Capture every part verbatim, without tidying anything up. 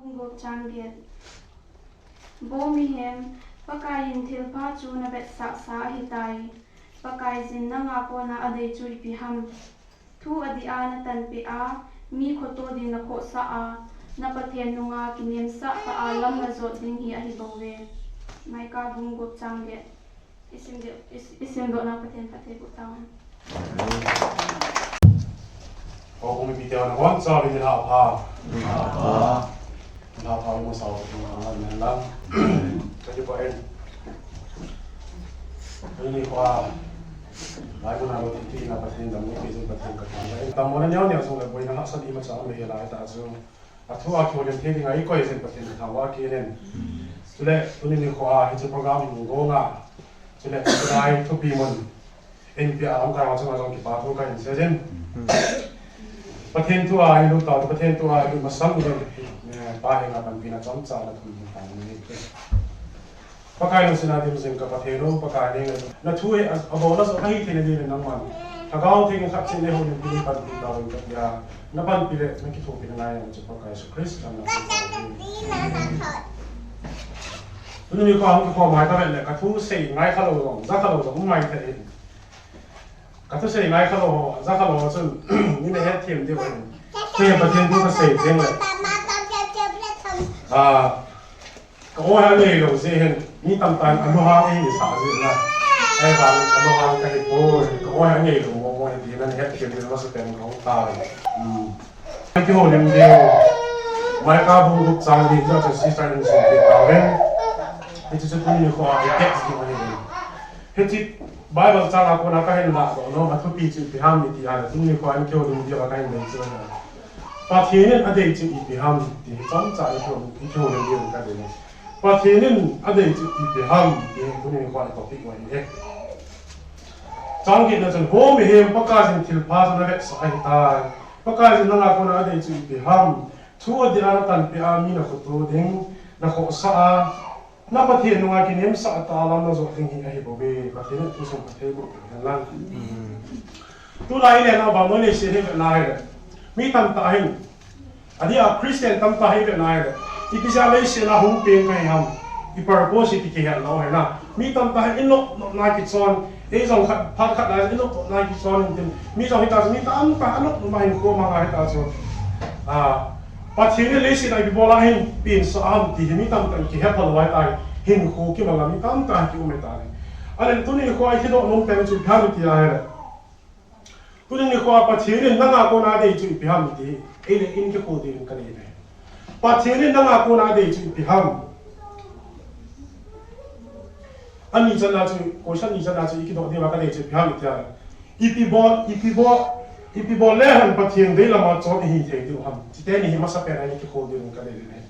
Gup chang get. Bo mihem, Pakaiyin thilpha chu na vetsah sa ahitai. Pakaiyin nanga kona adei chu ipi ham? Thu adih a na tanpeh a, mi khoto ding na khohsah a, na Pathen nunga kinemsah tah a lam na jot ding hi ahi bouve. Micah bung gup chang get. Isim deu, is-, isim deu na Pathen phatthei boh tauhen. Houbung mipite ho nabonchauvin nilhah pha. Nilhah pha. Nilhah pha, imusah u Pathen thangvah in hen lang. Ka kipah in. Tuni nikho a, Bible a lou titi na Pathen damna peijin Pathen ka thangvah in. Damlouna neo neo jong le boina hahsat imacha um le hela hita chu. Athu a kihoulim thei dinga ikoi jin Pathen ka thangvah kit in. Chule, tuni nikho a, hiche program hung gong a. Chule, hiche lai thupi mun. Inpi a lamkai ho chunga jong kipa thu kahin seijin. Pathen thu a ilut tau, Pathen thu a ilut masang uvin, eh, Pa henga panpina chomcha nathum ding tah in. Pakai lungsetna dim jing ka Pathen o, Pakai nang, na thu hi a, abona jong ahi theina dingin nangman Lhagao Theng khat cheh in houlimpi in panpi tauvin katia, na panpi le na kithopina ngai jong chu Pakai Jesu Christa min a. Tuni nikho a hung kikhom mai kavet le, ka thu sei ngai khalou jong, ja khalou jong um mai thei. Ka thu sei ngai khalou ho, ja khalou ho chun, nei na hetthem diu ahi. Kei Pathen thu ka sei teng le. Ah, ka oi anei lou jeh hin, mi tamtah in alunghang eisah jeh in. Ahivang alunghang kahi poi, ka oi anei lou mong mong hi ti na hetthem diu masapen kahung tai. Hmm. Kihoulim diu. Micah bung gup chang li chu sister in seipi tauvin. Hichu chu tuni nikho a i text diu ahi. Hiche Bible chang a kona kahin ladoh nom a thupi chu ipi ham iti a le, tuni nikho a kihoulim diu a kahin dei chu ahi. Pathen in adei chu ipi ham ti hi chomcha i kihoulim diu kadei. Pathen in adei chu ipi ham ti hi tuni nikho a topic u ahi e. Chang get na chun, Bo mihem, Pakaiyin thilpha chu na vetsah ahitai. Pakaiyin nanga kona adei chu ipi ham? Thu adih a na tanpeh a, mi na khoto ding na khohsah a, na Pathen nunga kinemsah tah a lam na jot ding hi ahi bouve. Pathen in thu sung phatthei boh peh hen lang. Tulai i le na vannoi leiset hi vetna hile, mi tamtah hin, adeh a Christian tamtah hi vetna hile, ipi jeh a leiset a hung peng kahi ham, i purpose hi kihet lou ahi na. Mi tamtah hin i nop nopna kichon, ei jong khat, phat khat lai i nop nopna kichon in tin, mi jong hita chu, mi tamtah anop nopna hinkho mang a hita chu. Ah, Pathen in leiset a ipi bol a hin pengsa ham ti hi mi tamtah in kihet phalou ahitai, hinkho kimang a mi tamtah kium ahitai. Ahile tuni nikho a i kidoh nom pen chu ipi ham iti ahile, tuni nikho a Pathen in nanga kona adei chu ipi ham ti hi, ei le in kikhol diuvin kadei ahi. Pathen in nanga kona adei chu ipi ham? Ani channa chu, question ni channa chu i kidoh diuva kadei chu ipi ham iti ahile, ipi bol, ipi bol, ipi bol le hen Pathen deilam a chon i hi thei diu ham? Chuteni hi masapen a i kikhol diuvin kadei ahi.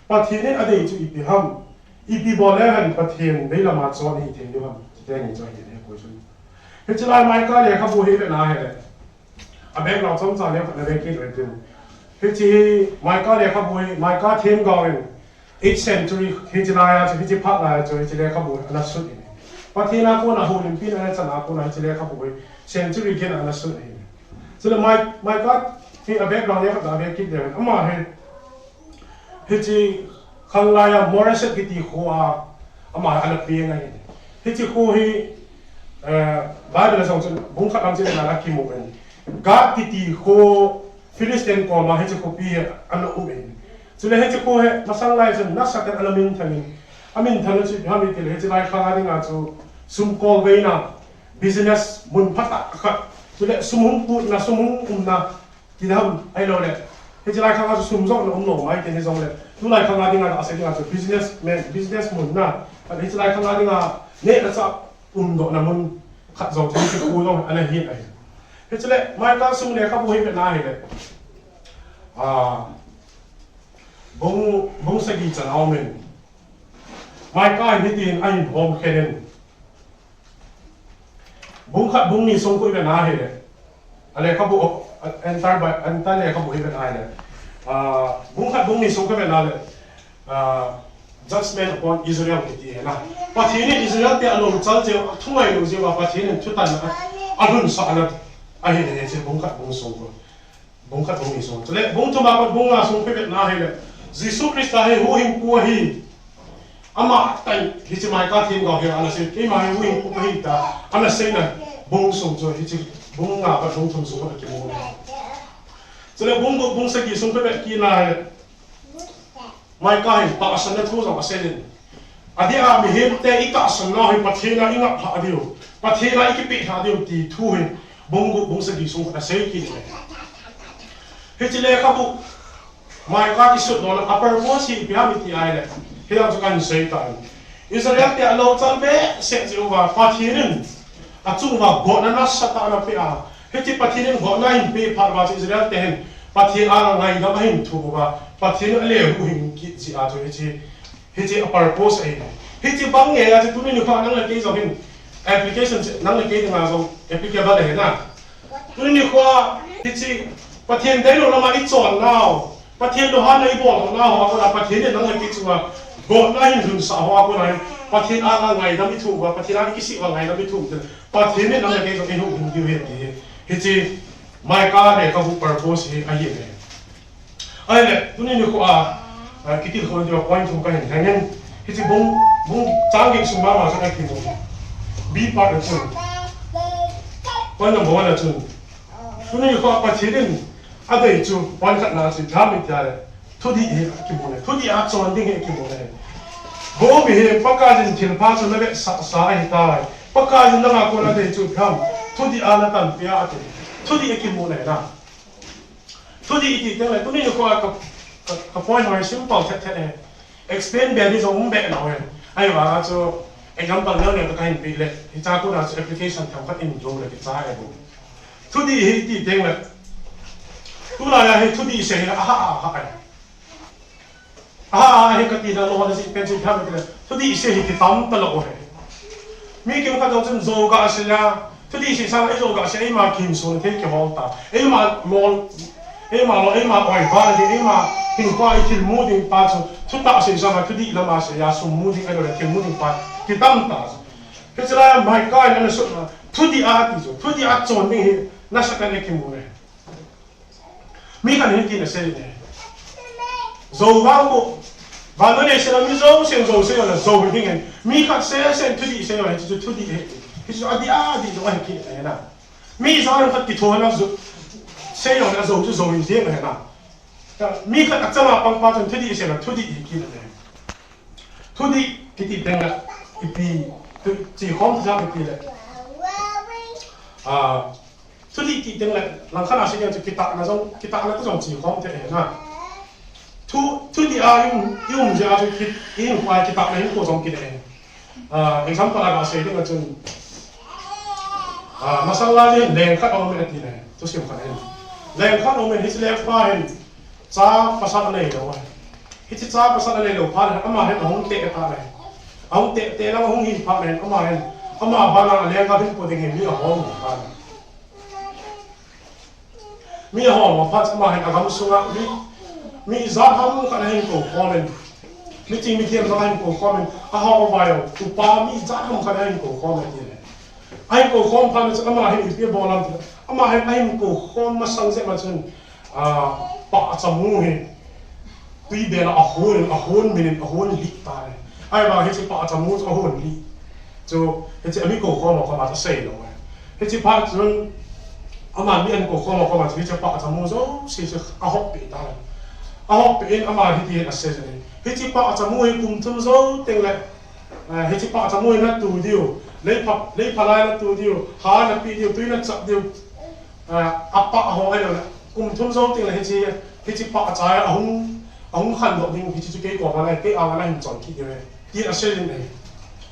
Pathen in adei chu ipi ham? Ipi bol le hen Pathen deilam a chon i hi thei diu ham? Chuteni chu ahi e, question. Hiche lai Micah lekhabu hi i vetna hile, a background chomcha neo khat na ve kit u hitin. Hiche hi Micah lekhabu hi, Micah themgao in eighth century, hiche lai a chu, hiche phat lai a chu, hiche lekhabu hi ana sut in. Pathen a kona houlimpi in ana chan a kona hiche lekhabu hi century kit a ana sut ahi. Chule Micah, Micah hi a background neo khat na ve kit u hitin. Ama hi Hiche khanglai a Moreset kiti kho a ama ana peng ahi. Hiche kho hi, eh, Bible a jong chun bung khat lam chun ana kimu in. Gath kiti kho Philistine koma hiche khopi hi ana um in. Chule hiche kho hi masang lai chun nasatah in ana minthang in. Aminthang chu ipi ham itile hiche lai khang a dinga chu sum kolbeina business mun phatah khat. Chule sum hung putna, sum hung umna. Ti dam, ahilou le. Hiche lai khang a chu sum jong ana um lou mai, ti hi jong le. Tulai khang a dinga, ase dinga chu business man, business mun na. Hiche lai khang a dinga, neh le chah umdohna mun khat jong chu hiche khu jong ana hi ahi. Hiche le, Micah sung lekhabu hi vetna hile. Ah, bung, bung sagi chan a um in. Micah in hitin ahin hom khen in. Bung khat bung ni sung khu i vetna hile. A lekhabu, a, entire Bi-, entire lekhabu hi vetna hile. Ah, bung khat bung ni sung khu i vetna le. Ah, judgment upon Israel kiti hi na. Pathen in Israel te alungchal jeh, athungai lou jeh uva Pathen in thutanna a, alhunsahna ahi le hiche bung khat bung sung khu. Bung khat bung ni sung. Chule bung thum a pat bung nga sung khu i vetna hile. Jesu Christa hi huhhingpu ahi. Ama tah in hiche Micah themgao hi ana sei, keima hi huhhingpu kahi tia ana seina bung sung chu hiche bung nga pat bung thum sung ana kimu e. Chule bung gup bung sagi sung phabep kit na hi Micah hin tahsanna thu jong asei in. Adeh a mihemte itahsan nau hi Pathen a ingaplhah diu, Pathen a ikipeh lhah diu ti thu hi bung gup bung sagi sung khat asei kit e. Hiche lekhabu Micah kisut lona a purpose hi ipi ham iti ahile, hilam chu kahin sei tan. Israel te alou chal behseh jeh uva Pathen in achung uva gotna nasatah ana pe a. Hiche Pathen in gotna ahin peh phat uva chu Israel te hin Pathen anga ngaidam ahin thum uva, Pathen in ale huhhing kit jeh a chu hiche, hiche a purpose ahi. Hiche bang ngeia chu tuni nikho nang le kei jong hin application chu nang le kei dinga jong applicable ahi na. Tuni nikho hiche Pathen deilou lama ichon nau, Pathen lunghanna ibol nau ho a kona Pathen in nang le kei chunga gotna ahin lhunsah ho a kona hin Pathen anga ngaidam ithum uva, Pathen a ikisih uva ngaidam ithum uva, Pathen in nang le kei jong eihuhhing diu ahi ti hi. Hiche Micah lekhabu purpose hi ahi e. Ahile, tuni nikho a, a, kitilkhou diu a point thum kahin lheng in. Hiche bung, bung chang get sung mama chu akimu. B part a chun. Point number one a chun. Tuni nikho a Pathen in adei chu point khatna chu ipi ham iti ahile, thudih hi akimu e. Thudih a chon ding hi akimu e. Vo mihem, Pakaiyin thilpha chu navetsahsa ahitai. Pakaiyin nanga kon adei chu ipi ham, thudih a natanpeh a ati. Thudih akimu e na. Thudih iti teng le, tuni nikho a ka, ka, ka point ho hi simple thet thet e. Explain be ding jong um be lou e. Ahivanga chu example neo neo kahin pe le, hiche a kona chu application themkhat in jo le kicha e bo. Thudih hi iti teng le, tulai a hi thudih sei hi aha aha e. Aha aha hi kati na lou na si pen si tham le, thudih sei hi kitam talou e. Mi kimkhat jong chun jou ga sei a, thudih sei sanga ijou ga sei a, eima kihinso thei kihol ta. Eima lol, eima lol, eima oi val ding, eima hinkhoa ithil mu ding pa chu, thutah sei sanga thudih lama sei a, sum mu ding ahilouleh thil mu ding pa kitam ta chu. Hiche lai a Micah in ana sutna, thudih a ati chu, thudih a chon ding hi nasatah in akimu e. Mi khat in hitin asei e. Jou vang bou. Vannoi leiset a mi jousen jou sei jongle jou hiding ahi. Mi khat sesen thudih sei jongle hichu thudih ahi. Hichu adih a, adih lou ahi kit ahi na. Mi ijat ham khat kithoa na jou sei jongle ajou chu jou hiding ahi na. Mi khat achama pang pa chun thudih sei jongle thudih ahi kit ahi. Thudih kiti teng le, ipi, thu, chekhom thei ham iti le. A, thudih kiti teng le, langkhat a sei ding chu kitahna jong, kitahna toh jong chekhom thei ahi na. Thu, thudih a i um, i um jeh a chu ki, i um a kitahna hinkho jong kile ahi. A, example a gasei ding a chun, a, masang lai leng khat aume ati le, thusim khat ahi. Leng khat aume, hiche lengpa hin, cha pasal anei lou ahi. Hiche cha pasal anei lou phat le, ama hin ahung teh tan ahi. Ahung teh teh lang ahung hi phat le, ama hin, ama bana leng khat hin po ding hin mi ahol tan ahi. Mi ahol phat ama hin agam sunga mi, mi ijat ham khat ahin kou khom in. Miching mithem khat ahin kou khom in. Ahao avai ho, upa mi ijat ham khat ahin kou khom in tile. Ahin kou khom phat le chu ama hin ipi abol ham tile. Ama hin ahin kou khom masang jeh ma chun, a, pahcha mu hi tuibel a ahon, ahon min in, ahon lih tan ahi. Ahivang hiche pahcha mu chu ahon lih. Chu, hiche ami kou khom ho koma chu asei lou ahi. Hiche phat chun, ama mi ahin kou khom ho koma chu hiche pahcha mu jouse chu ahop peh tan ahi. Ahop peh in ama hiti hin asei jin ahi. Hiche pahcha mu hi kum thum jou teng le, eh, hiche pahcha mu hi natu diu, lei pha, lei pha lai natu diu, ha nape diu, tui nachap diu, eh, apah ho ahilouleh, kum thum jou teng le hiche, hiche pahcha hi ahung, ahung khandoh ding, hiche chu kei koma le, kei anga nahin chon kit diu ahi. Tin asei in ahi.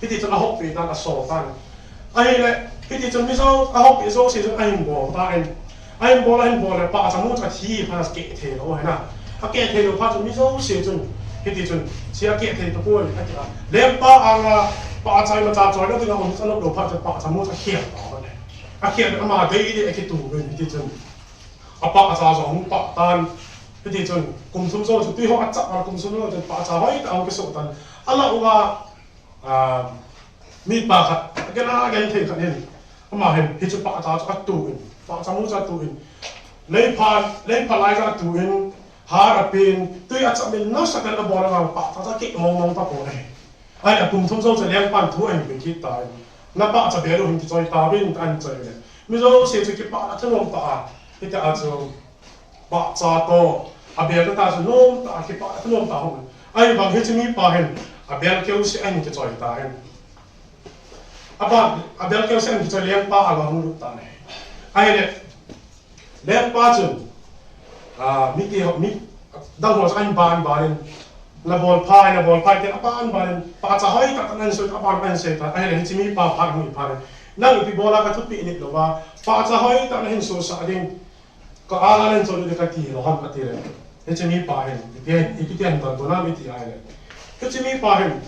Hiti chun ahop peh tan asol tan. Ahile, hiti chun mi jou, ahop peh jouse chun ahin bol tan. Ahin bol, ahin bol le pahcha mu chu athi phat a keh thei lou ahi na. Akeh thei lou phat chun mi jouse chun. Hiti chun, hiche akeh thei tapoi, ati a. Lengpa anga pahcha imacha choi lou dinga um anop lou phat chun pahcha mu chu akhel tan ahi. Akhel ama dei dei akitun hiti chun. Apahcha jong ahung pah tan. Hiti chun, kum thum jou chu tui ho achap a kum thum jou chun pahcha hoitah ahung kisoh tan. Alah uva, a, mipa khat, agen agen thei khat hin. Ama hin, hiche pahcha chu atun, pahcha mu chu atun. Lei pha, lei pha lai chu atun, Har apen, tui achamin nasatah in abol a, pahcha cha keh mong mong tapon ahi. Ahin akum thum jou chu lengpan thu ahin pe kit tan. Napahcha bel u hin kichoi tauvin ahin choi le. Mi jouse chu kipah le thanom tah a. Hitia chu pahcha toh abel tah chu nom tah a, kipah le thanom tah a hung. Ahivang hiche mipa hin abel keu seh ahin kichoi tan. Apa, abel keu seh ahin kichoi, lengpa aga hung lut tan ahi. Ahile, lengpa chun, ah, mite ho, mi dang ho chu ahin ban ban in, nabol phai, nabol phai tin aban ban in, pahcha hoitah tah in ahin sei, aban ahin sei tan. Ahile hiche mipa phat hung hi phat in, nang ipi bol a kathupeh nit louva, pahcha hoitah in nahin sohsah ding, ka-al a nahin chon ding kati lou ham ati le. Hiche mipa hin, ipi, ipi ti ahin donbut ham iti ahile, hiche mipa hin,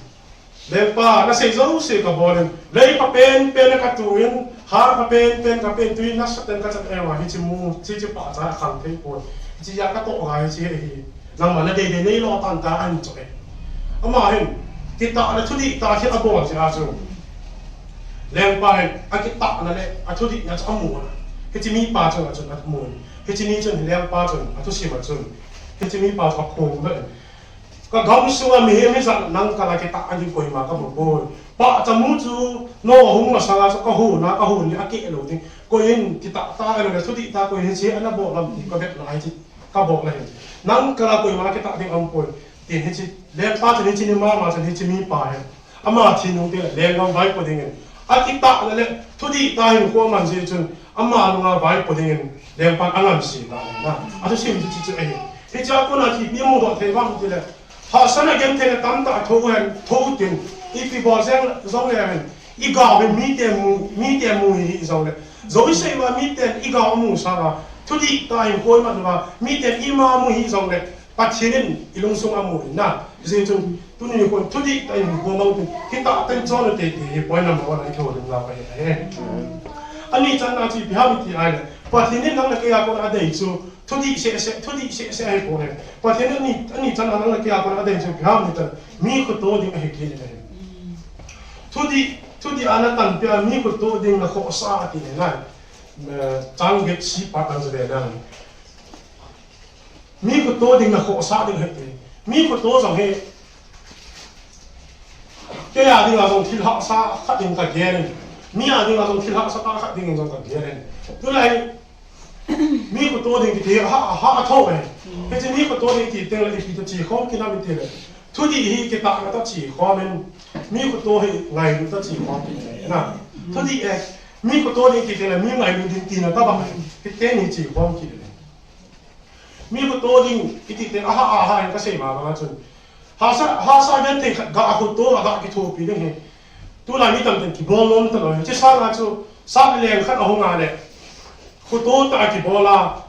lengpa, nasei jouse kabol in, lei pha penpen a katu in, har pha penpen kapen, tui nasatah in kachat e uva, hiche mu, hiche pahcha akhang thei poi. Hiche a katoh ngai hiche hi, nangma nadei dei neilou tan tia ahin cho e. Ama hin, kitahna thudih tah khat abol jeh a chu, lengpa hin akitahna le athudihna chu amu a. Hiche mipa chunga chun amu in, hiche ni chun lengpa chun athusim a chun, hiche mipa chu aphongdoh in, ka gamsunga mihem hijat nang kal a kitah ding koima kamu poi. Pahcha mu chu nang hung masanga chu kahon a, kahon le akeh lou ding. Koi in kitah tah ahilou le thudih tah koi in hiche ana bol ham ti kavet nai ti kabol ahi. Nang kal a koima kitah ding aum poi. Tin hiche, lengpa chun hiche ni mama chun hiche mipa hin, ama thi nung teng le lenggam vaipo dingin, akitahna le thudih tah hinkho aman jeh chun, ama nunga vaipo dingin lengpan angamse tan ahi na. Athusim chu hiche chu ahi. Hichea kona ipi imudoh thei uvem itile, hahsatna gentheina tamtah thou hen, thou tin, ipi bol jeng jongle hen, igao hi miten mu, miten mu hih jongle, jou isei uva miten igao amu sanga, thudih tah hinkho iman uva miten ima amu hih jongle, Pathen in ilungsung amu in na. Hijeh chun tuni nikho thudih tah in hinkho mang tin, kitah tah in chon u teitei hi point number one a ikihoulimna pa hi ahi. Ani channa chu ipi ham iti ahile, Pathen in nang le kei a kona adei chu thudih seh seh, thudih seh seh ahipoi. Pathen in ani, ani channa nang le kei a kona adei chu ipi ham itile, mi khoto ding ahi kit in ahi. Thudih, thudih a natanpeh a mi khoto ding nakhohsah ati nai. Eh, chang get C part lang chu ve nang. Mi khoto ding nakhohsah ding ahi ti. Mi khoto jong hi, kei a dinga jong thil hahsa khat in kagel in, mi a dinga jong thil hahsa tah khat dingin jong kagel in. Tulai mi khoto ding kiti hi ha, ha, atho e. Hiche mi khoto ding kiti teng le ipi toh chekhom kit nam itile, thudih hi kitahna toh chekhom in, mi khoto hi ngailut toh chekhom kit in na. Thudih e, mi khoto ding kiti teng le mi ngailut ding tina tobang e. Hiteni chekhom kit in. Mi khoto ding iti teng le, aha, aha, in kasei ma banga chun, hahsa, hahsa genthei khat ga khoto a ga kithopi ding hi tulai mi tamtah in kibol nom talou. Hiche sanga chu sat leng khat ahung a le, khoto tah a kibol a,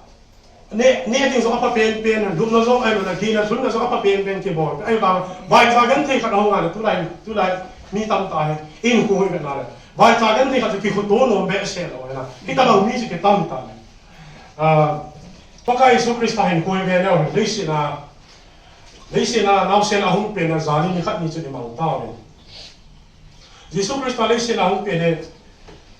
neh, neh ding jong apha penpen, lupna jong ahilou le, gihna lhunna jong apha penpen kibol. Ahivang vaicha genthei khat ahung a le, tulai, tulai mi tamtah hi, ihinkho hi ivet na le, vaicha genthei khat chu kikhoto nom behseh lou ahi na. Hitobang mi chu kitam tai. Ah, Pakai Jesu Christa hinkho ive leu hen, leiset a, leiset a naosen ahung pen a jani nikhat ni chun imang tauvin. Jesu Christa leiset a ahung pen hi,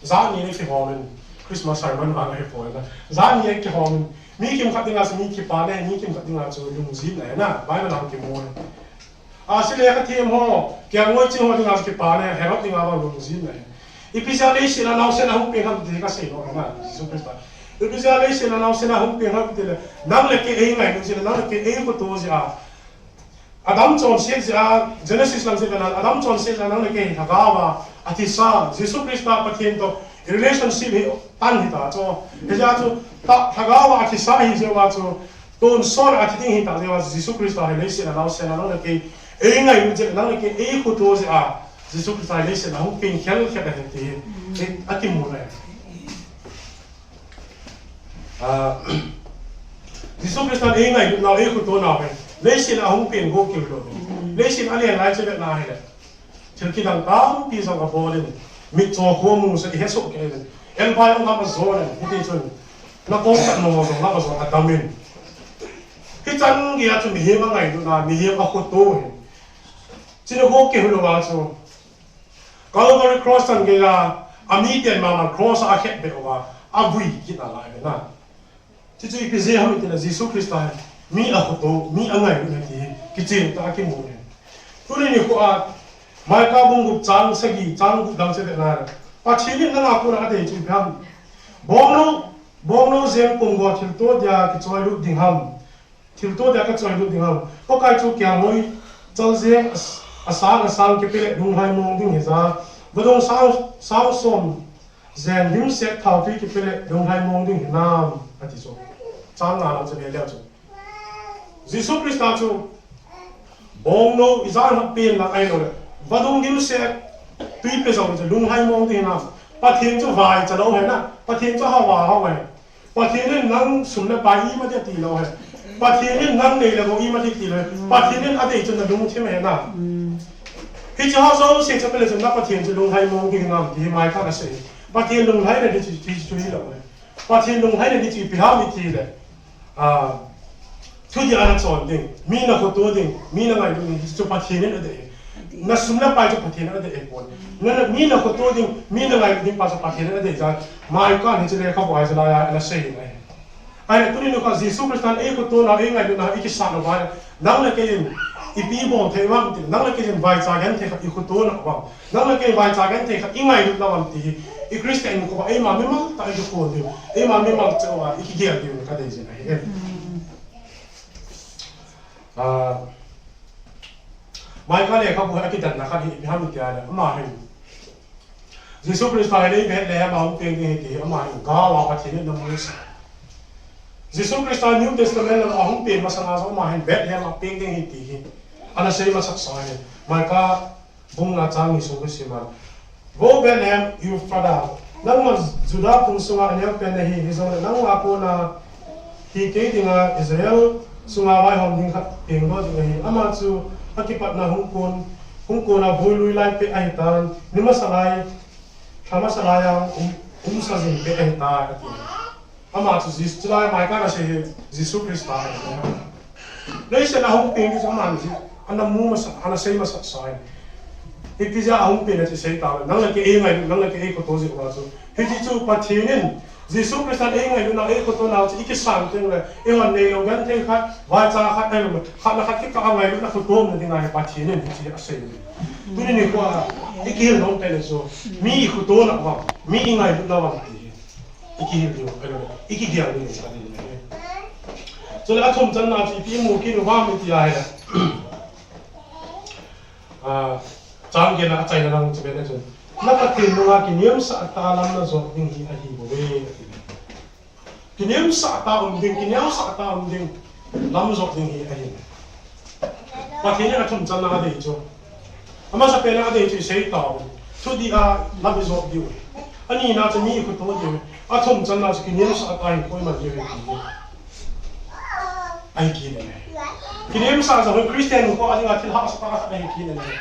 jani ni kihom in, Christmas sermon vang ahipoi na. Jani kihom in, mi kimkhat dinga chu mi kipana, mi kimkhat dinga chu lungjinna ahi na, Bible a kimu e. Ahsi le kathem ho, kelngoi ching ho dinga chu kipana, Herod dinga vang lungjinna ahi. Ipi jeh a leiset a naosen ahung pen ham ti kasei nom na, Jesu Christa. Ipi jeh a leiset a naosen ahung pen ham itile, nang le kei eingailut jeh a, nang le kei eikhoto jeh a, Adam chonset jeh a, Genesis lang chu ivet na, Adam chonset jeh a nang le kei lhagao a athisa, Jesu Christa Pathen toh relationship hi tan hita chu. Hijeh a chu, ta, lhagao a athisa ahi jeh uva chu, tonsot a athi ding hita jeh uva, Jesu Christa hi leiset a naosen a nang le kei eingailut jeh, nang le kei eikhoto jeh a, Jesu Christa hi leiset a hung pen khel khat ahi ti hi akimu e. Ah, Jesu Christa in eingailut nau, eikhoto nau hi, leiset a ahung pen go keu lou. Leiset a alen lai chu ivet na hile, thil kidang tampi jong abol in, mitcho khu amu jeh in ihesoh kei in, elbai jong gam ajon in, hiti chun, nakom khat nom jong gam ajon, adam in. Hichan geiya chu mihem angailutna, mihem akhoto hi, chuna go keu lou a chu, Calvary Cross chan geiya, amiten mama cross a akhetbeh uva, avui kit nalai ve na. Chuchu ipi jeh ham itile, Jesu Christa hi Mi akhoto, mi angailutna ti hi kichen tah a kimu ahi. Tuni nikho a, Micah bung gup chang sagi, chang gup dang chu vena. Pathen in nanga kona adei chu ipi ham. Bongnou, bongnou jeng pumgo thilto dia kichoilut ding ham. Thilto dia kachoilut ding ham. Pakai chu kelngoi chal jeng as-, asang asang kipe le lunglhai mong ding hija. Vadung sang, sang som jeng dimset thaotui kipe le lunglhai mong ding hinam, ati chu. Chang nga lang chu ve leu chu. Jesu Christa chu bongnou ijat ham pen lang ahilou le, vadung dimset tui pe jong chu lunglhai mong ding hinam. Pathen chu vaicha lou ahi na. Pathen chu hao a hao ahi. Pathen in nang sum le pai ima ding ti lou ahi. Pathen in nang nei le gou ima ding ti lou ahi. Pathen in adei chu nalungthim ahi na. Hiche ho jouse chu pe le chun na Pathen chu lunglhai mong ding hinam ti hi Micah in asei. Pathen lunglhaina ding chu, chu, chu hilou ahi. Pathen lunglhaina ding chu ipi ham iti le. Ah, thudih a nachon ding, mi nakhoto ding, mi nangailut ding, chu Pathen in adei. Nasum napai chu Pathen in adei pon. Na, na, mi nakhoto ding, mi nangailut ding pa chu Pathen in adei jeh a, Micah in hiche lekhabu a Isaiah in asei in ahi. Ahile tuni nikho Jesu Christa in eikhoto nau, eingailutna, ikisah nau ahi. Nang le kei in, ipi ibol thei uvam ti, nang le kei in vaicha genthei khat ikhoto nau uvam. Nang le kei vaicha genthei khat ingailut nau uvam ti hi, i Christian kho a eima mimal tah a ikikon diu, eima mimal cheh uva ikigel diu kadei jin ahi. Ah, Micah lekhabu a kidanna khat hi ipi ham iti le, ama hin Jesu Christa hin Bethlehem a hung peng ding ahi ti hi, ama hin gal a Pathen in ana musa. Jesu Christa New Testament a hung peng masang a jong ama hin Bethlehem a peng ding ahi ti hi ana sei masat sa ahi. Micah bung nga chang ni sung kasim a. Vo Bethlehem Ephrathah, nangma Judah phung sunga aneo pen nahi, hijongle nanga kona hi kei dinga Israel sunga vaihom ding khat pengdoh ding ahi. Ama chu akipatna hung kon, hung kona voi lui lai peh ahitan, ni masa lai, lha masa lai a um, umsa jing peh ahitai, ati. Ama chu Jesu, chulai Micah in asei hi Jesu Christa ahi. Leiset a hung peng ding chu aman ji, ana mu masa, ana sei masat sa ahi. Hiti jeh a hung peng na chu sei tauve. Nang le kei eingailut, nang le kei eikhoto jeh uva chu. Hiti chu Pathen in Jesu Christa in eingailutna, eikhoto nau chu ikisan teng le, eihon neilou genthei khat, vaicha khat, ahilou le khat le khat kikah a ngailutna khotomna dinga hi Pathen in hiti asei. Tuni nikho a ikihil nom pen le chu, mi ikhoto nau uvam, mi ingailutna uvam ti hi ikihil diu, ahilou le ikigel diu, adei ahi. Chule athum channa chu ipi imu kit uvam iti ahile. Ah, chang get na achaina lang chu vena chun. Na Pathen nunga kiniamsah tah a lam najot ding hi ahibouve, ati. Kiniamsah tah a um ding, kiniamsah tah a um ding. Lam jot ding hi ahi. Pathen in athum channa adei chu. Amasapen a adei chu isei tauve. Thudih a lam ijot diu. Anina chu mi ikhoto diu. Athum channa chu kiniamsah tah a hinkho iman diu ahi. Ahi kit in ahi. Kiniamsah jong Christian kho a dinga thil hahsa tah khat ahi kit in ahi.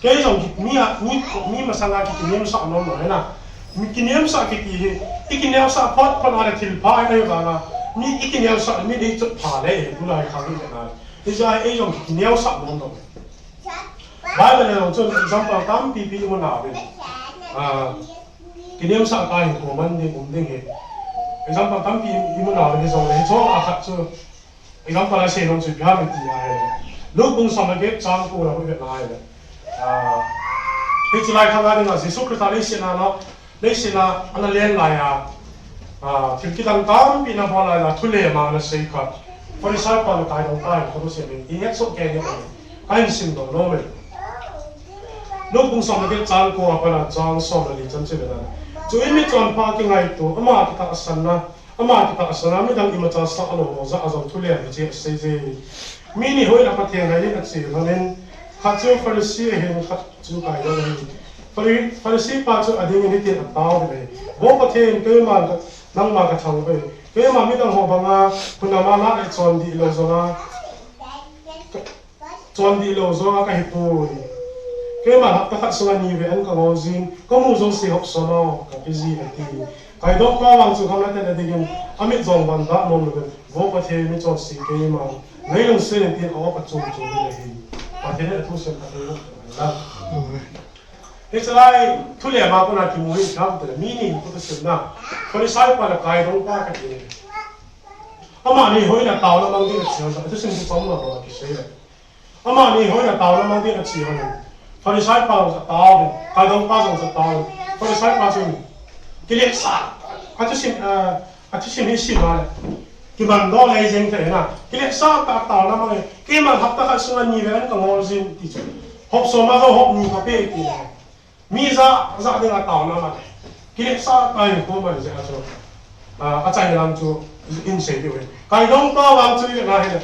Kei jong ki, mi a, mi, mi masanga ki, kiniamsah nom nom ahi na. Mi kiniamsah kiti hi, ikiniamsah phot phot a le thil pha ahi vanga. Mi ikiniamsah, mi dei chot pha le, tulai khang hi na. Hijeh a, ei jong ki, kiniamsah nom nom. Bible a jong chun example tampi pi imu nauve. Ah, kiniamsah tah a hinkho man ding um ding hi. Example tampi imu nauve hijongle, hiche a khat chu. Example a sei nom chu ipi ham iti ahile. Luke bung som le get chang ko na hu vena ahile. Ah, hiche lai khang a dinga Jesu Christa leiset a na, leiset a ana len lai a. Ah, thil kidang tampi ana bol lai a, thulem a ana sei khat. Pharisee pa le kaidongpa in kho se le, ihet soh kei ding ahi. Kahin simdoh nom e. Luke bung som le get chang ko a pat a chang som le li chan chu vena. Chuin michonpha kingaito, ama kitahsanna, ama kitahsan a midang imacha sah lou ho jah a jong thulem hiche asei je. Mi ni hoilah Pathen haiin ache lhonin, khat chu Pharisee ahin, khat chu kaidong ahi. Phari-, Pharisee pa chu adingin hitin atao in ahi. Vo Pathen, keiman ka, nangma kathangvah e. Keima midang ho banga hunama lah le chondih lou jonga, chondih lou jonga kahipoi. Keiman hapta khat sunga ni vei an kangol jin, kamu jouse hop soma kape ji ati. Kaidongpa vang chu khamlhaten adingin, amit jong vangdah nom louvin, Vo Pathen, michonse keima, neilungset in tin a-op achom chom in ahi. Pathen in athusim phatthei boh hen. Amen. Hiche lai thulem a kona kimu hi ipi ham itile, mi ni kho toh simna. Pharisee pa le kaidongpa kati. Amani hoi na tao na mang ding a chi hon, a thusim ki pom lo ba ki sei le. Amani hoi na tao na mang ding a chi hon. Pharisai pa jong sa tao, Kaidong pa jong sa tao. Pharisai pa jong. Kilet sa. A thusim, a, a thusim hi sim a le. Kiman do le jeng te na. Kilet sa ta tao na mang. Kiman hapta khat sunga ni ve an ka ngol jin ti chu. Hop so ma do hop ni ka pe ti le. Mi ja, ja ding a tao na ma te. Kilet sa ta hi ko ma je a chu. A, a chai lam chu in sei diu. Kaidong pa vang chu i na hi le.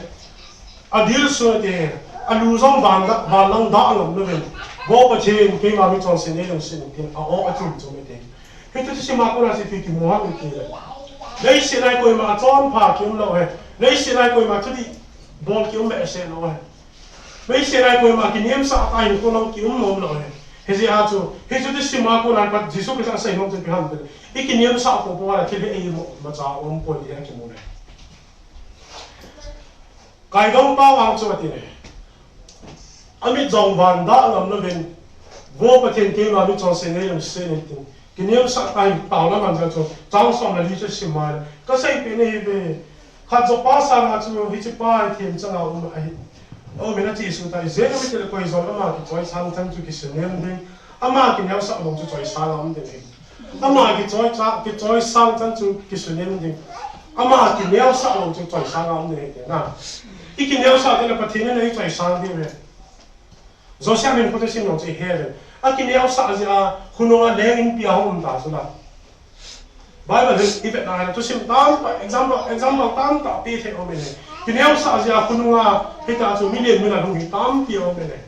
A dil su te. A lu jong van da, van lang da ngam lo ven. Vo Pathen keima mi chonse nei lungset in tin a o a chum chum te. Hi tu si ma ko na si pi ki mo ha ti le. Leiset lai koima a chonpha ki um lo he. Leiset lai koima chu di bol ki um be se lo he. Leiset lai koima kiniamsah ta hinkho nang ki um nom lo he. Hijeh a chu, hichu ti sima kona pat Jesu Christa asei nom chu ipi ham tile. I kiniamsah popo a thil hi ei mo, macha um poi ti a kimu le. Kaidong pa vang chu ati le. Amit jong van da ngam lo ven. Vo Pathen keima mi chonse nei lungset in tin. Kiniamsah ta hi tao na man jong chu, chang som le li chu sim mai. Ka sei pe ni hi ve. Khat jo pa sanga chu, hiche pa hi themchang a um ahi. O, mi na chi su ta, i je mi te le koi jong ama kichoisang chan chu kisunem ding. Ama kiniamsah mong chu choisang a um ding hi. Ama kichoi cha, kichoisang chan chu kisunem ding. Ama kiniamsah mong chu choisang a um ding hi te na. I kiniamsah te le Pathen in ei choisang ding ve. Joseph in khuti sim jong chu i he le. A kiniamsah jeh a khonung a leng inpi a hung um ta chu la. Bible hi i vet na le thusim tamtah, example, example tamtah pe thei um e. Kiniamsah jeh a khonung a hita chu million million hung hi tampi um e.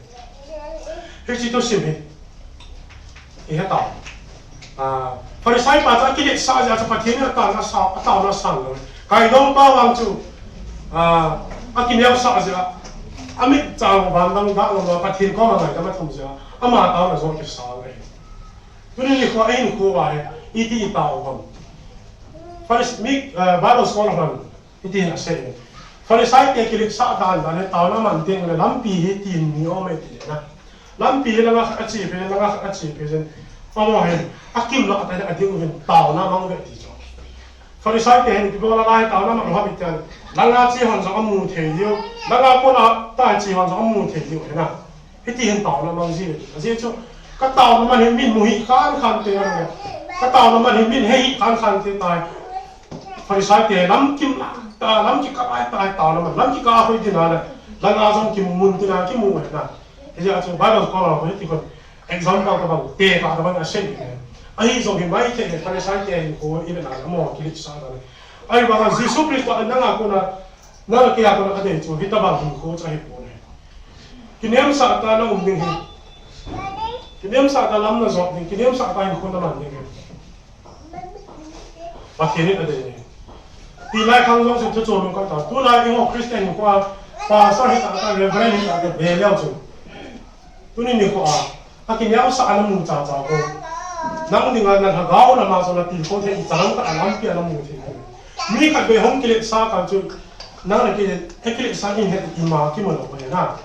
Hiche thusim hi. I he ta. A, Pharisai pa chu a kiletsah jeh a chu Pathen in a taona sa, a taona sang lo. Kaidong pa vang chu, a, a kineo sa jeh a, a mit chang van dang dah lo a Pathen koma ngaidam a thum jeh a, ama taona jong kisang ahi. Tuni nikho a hinkho a hi, iti i tao ham. Pharisai mi, a, Bible scholar hon, Hiti hin asei. Pharisai te kiletsah dan dan hi taona man teng le lampi hi tin ni um e ti na. Lampi hi langa khat a che peh, langa khat a che peh jin. Amaho hin, a kim langa ta hin a ding hin taona mang ve ti chu. Pharisai te hin ipi bol a lai taona mang ham iti le. Langa che hon jong a mu thei diu. Langa kona ta che hon jong a mu thei diu hi na. Hiti hin taona mang ji ve. Ajeh chu, ka taona man hi min mu hih khan khan te na. Ka taona man hi min he hih khan khan te tai. Pharisai te lam kim la, ta lam kikah lai tai taona man. Lam kikah hoi tina le. Langa jong kimu mun tina kimu ve na. Hijeh a chu Bible scholar ho hiti kon. Example tabang, tekah tabang asei ve. Ahi jong hi maithei, Pharisai te hinkho i ve na le, amaho kiletsah na le. Ahivanga Jesu Christa nanga kona, nanga kei a kona adei chu, hitabang hinkho chu ahi poi. Kiniamsah tah a na um ding hi. Kiniamsah tah a lam na jot ding, kiniamsah tah a hinkho na man ding hi. Pathen in adei hi. Tilai khang jong chu thu chom ka ta. Tulai eiho Christian hinkho a, pastor hita ka, reverend hita ka, ve leu chu. Tuni nikho a, a kineosah a na mu chacha ko. Nang dinga na lhagao lama jong na tilkhou thei, i chan khat a lampi a na mu thei. Mi khat vei hung kiletsah kal chu, nang le kei, e kiletsah in het ima kimu lou ahi na.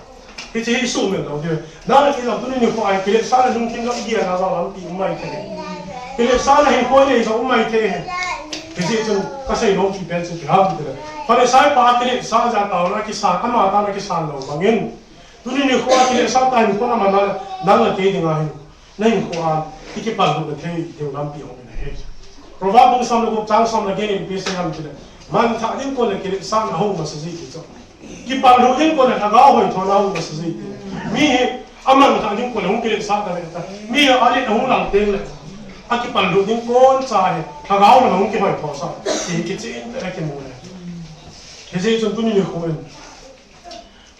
Hiche hi sumil lou diu. Nang le kei jong tuni nikho a kiletsahna lungthim jong i gel na jong lampi um mai thei. Kiletsahna hinkho nei jong um mai thei. Hijeh chun ka seinom pen chu ipi ham tile. Pharisai pa kiletsah jeh a taona kisan, ama taona kisan lou bangin. Tuni nikho a kiletsah tah hinkho na man a le, nang le kei dinga hin, na hinkho a, i kipallutna thei ding lampi hung in ahi. Proverb bung som le gup chang som le get in ipi asei ham tile, manthah ding kon le kiletsahna hung masa ji ti chu. Kipallut ding kon le lhagao hoithona hung masa ji ti. Mi hi, a manthah ding kon le hung kiletsah ta le ta. Mi hi, a let hung lang teng le. A kipallut ding kon cha hi, lhagao le hung kihoitho sa. Ti kichen te kimu le. Hijeh chun tuni nikho in.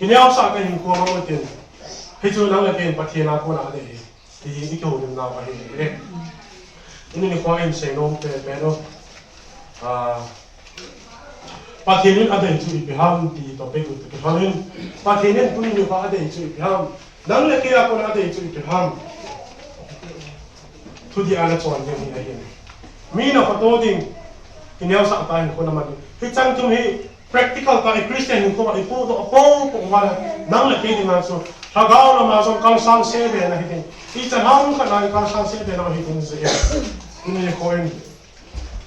Kineosah tah hinkho mang u tin. Hichu nang le kei in Pathen a kona adei hi. Ti hi i kihoulim nau ahi le. Tuni nikho in seinom pen pen u. Ah, Pathen in adei chu ipi ham ti topic u te kihoulim. Pathen in tuni nikho adei chu ipi ham. Nang le kei a kona adei chu ipi ham. Thudih a na chon ding hi ahi. Mi na khoto ding, kineosah tah hinkho na man ding. Hichan thum hi practical tah a i Christian hinkho a i pudoh a popo uva le, nang le kei dinga chu, lhagao lama jong kalsang se be na hi ding. I chan ham khat na i kalsang se be na hi ding jeh in. Tuni nikho in,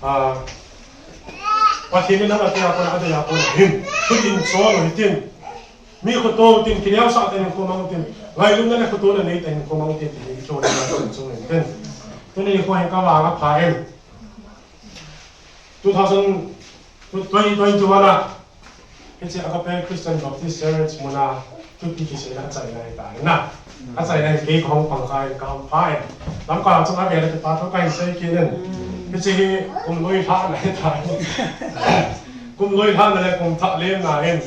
ah, Pathen in nang atia kona, atia kona hin, hitin chol hitin. Mi khoto tin, kineosah tah in khomang tin. Ngailutna le khotona neitah in khomang tin, tin, tin, tin, tin. Tuni nikho hin kavang apha in. Two thousand, twenty twenty-one a, hiche Agape Christian Baptist Church muna, thupi kiseina achaina ahitai na. Achaina hi kei kahung pang kha in, kahung pha in. Lamka chung a vele kipa thu kahin sei kit in. Hiche hi kum loi lhahna ahitai. Kum loi lhahna le kum thah lemna in.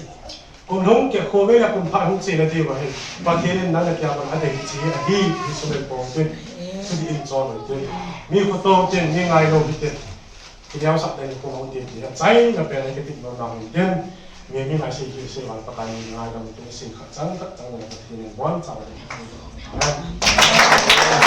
Kum hung kikhoh ve le kum thah hung chena diu ahi. Pathen in nang le kei a kon adei chi ahi, hi sum le pai tin. Hitin chol hitin. Mi khoto tin, mi ngailou hitin. Kineosah tah in khomang tin, tin. Achaina pen ahi kati nom nau hitin. Mi, mi ngai sei, sei, sei, val Pakai mi ngaidam tin, sei khat chang, khat chang le Pathen in boncha. Amen.